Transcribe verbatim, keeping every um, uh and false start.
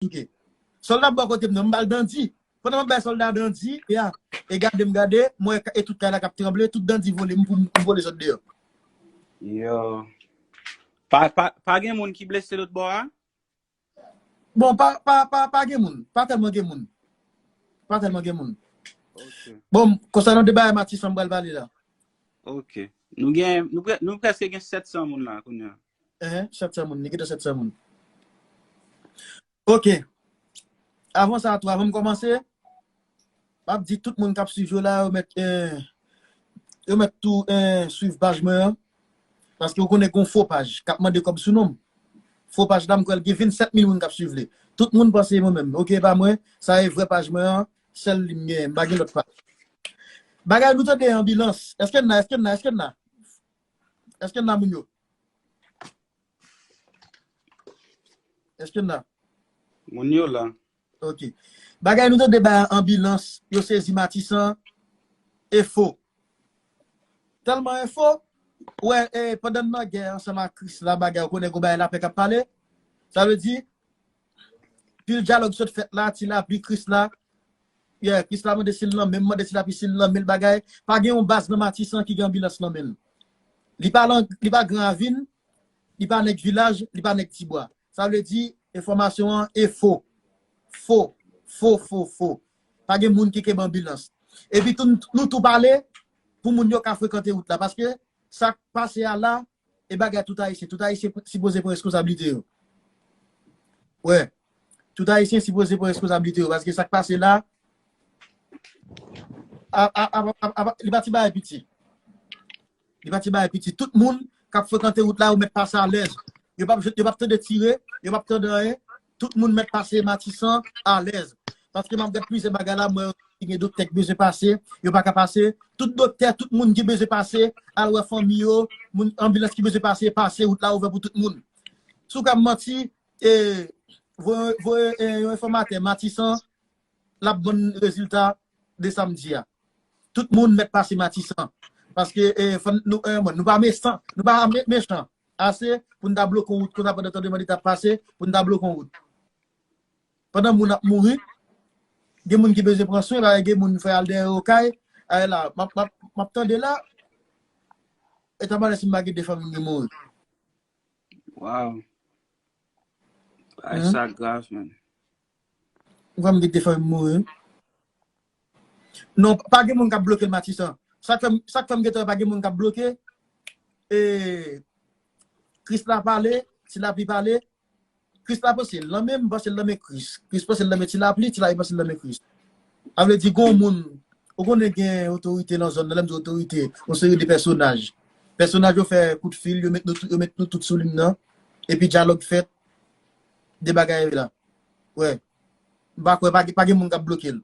souke. Sòlda bò kote m nan, m ba l dandi. Pandan m ap bay sòlda dandi, ya, e gade m gade, m wè e tout kay la k ap tranble, tout dandi vole, m pou m vole sot deyò. Yo. Pa, pa, pa gen moun ki blese lòt bò a? Bon, pa, pa, pa, pa gen moun. Pa tèlman gen moun. Pa tèlman gen moun. Ok. Bon, konsènan de bagay Matisan m pral pale la. Ok. Nou gen, nou, pre- nou prèske gen sèt san moun la kounye a. Hein, sèt san moun, li gentan sèt san moun. Ok. Avan sa, tou, avan m kòmanse, m ap di tout moun k ap swiv yo la, yo mèt, eh, yo mèt tou eh, swiv paj mwen an. Paske ou konnen gen yon fo paj k ap mande kòb sou non m. Fo paj la, m kwè l gen vennsèt mil moun k ap swiv li. Tout moun panse mwen menm. Ok, e pa mwen, sa e vrè paj mwen an, sèl li m genyen, m pa gen lòt paj. Bagay nou tande anbilans. Èske n la, èske n la, èske n la? Èske n la, moun yo? Èske n la? Moun yo la. Ok. Bagay nou tande ba anbilans, yo sezi Matisan, e fo. Tèlman e fo, wè, e, pandan n nan gè ansanm ak Krisla, bagay, ou konnen gon bagay lapè k ap pale. Sa vle di, pil dyalòg sot fèt la, Ti Lapli, Krisla. Yeah, Krisla mande si l nan men m, mande Ti Lapli si l nan men l, bagay. Pa gen yon baz nan Matisan ki gen anbilans nan men l. Li pa lan, li pa Gran Ravin, li pa nèg vilaj, li pa nèg Tibwa. Sa vle di, enfòmasyon an e fo. Fo. Fo, fo, fo. Pa gen moun ki kenbe anbilans. Epi tou, nou tou pale pou moun yo ka frekante wout la. Paske sa k pase a la, e bagay tout Ayisyen. Tout Ayisyen sipoze pran reskonsablite yo. Wè. Tout Ayisyen sipoze pran reskonsablite yo. Paske sa k pase la, a, a, a, a, a, li pa ti bagay piti. Li pa ti bagay piti. Tout moun k ap frekante wout la, yo mèt pase alèz. Yo p ap, yo p ap tande tire, yo p ap tande anyen. Tout moun mèt pase Matisan alèz. Paske m ap gad plizyè bagay la, mwen ki gen doktè ki bezwen pase, yo pa ka pase. Tout doktè, tout moun ki bezwen pase, al wè fanmi yo, moun anbilans ki bezwen pase, pase, wout la ouvè pou tout moun. Si w ka manti, e, voye, voye e, yon enfòmatè Matisan, l ap ban n rezilta de sa m di a. Tout moun mèt pase Matisan. Paske e, fò n- nou, e, bon, nou pa mechan, nou pa me- mechan ase pou n ta bloke yon wout konsa pandan tranblemanndeta ap pase, pou n ta bloke yon wout. Pandan moun ap mouri, gen moun ki bezwen pran swen, la, gen moun fè al dèyè yo kay, ay la, m ap- m ap- m ap tande la, e ta malè si m pa gen de fanmi m ki mouri. Wow. Ay, sa grav, man. Ou pa m gen de fanmi m mouri. Non, pa gen moun k ap bloke l Matisan. Sa k fè m- sa k fè m gentan pa gen moun k ap bloke. E, Krisla pale, Ti Lapli pale. Krisla panse l nan men m, m panse l nan men Kris. Kris panse l nan men Ti Lapli, Ti Lapli panse l nan men Kris. Sa vle di, gon moun, ou konnen gen otorite nan zòn nan, lè m di otorite, yon seri de pèsonaj. Pèsonaj yo fè kout fil, yo met nou, tout- yo met nou tout sou liy nan, epi dyalòg fèt, de bagay la. Wè. M pa kwè, pa, gen- pa gen moun k ap bloke l.